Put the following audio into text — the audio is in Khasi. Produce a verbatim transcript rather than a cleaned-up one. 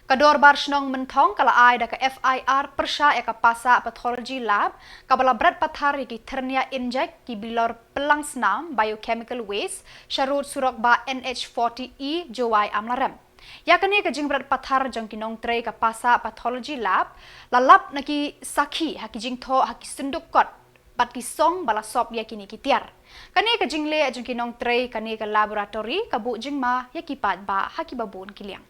Ka Dorbar Shnong Mynthong ka la ai da ka F I R pyrshah ïa ka Passah Pathology Lab kaba la bret pathar ïa ki thyrnia injek, ki bilor pyllang snam, biochemical waste sha rud surok bah N H forty E Jowai Amlarem. Ïa kane ka jingbret pathar jong ki nongtrei ka Passah Pathology Lab la lap na ki sakhi ha ki jingthoh ha ki synduk kot bad ki song ba la sop ïa kine ki tiar. Kane ka jingleh jong ki nongtrei kane ka laboratory ka buh jingma ïa ki paidbah ha kiba bun ki liang.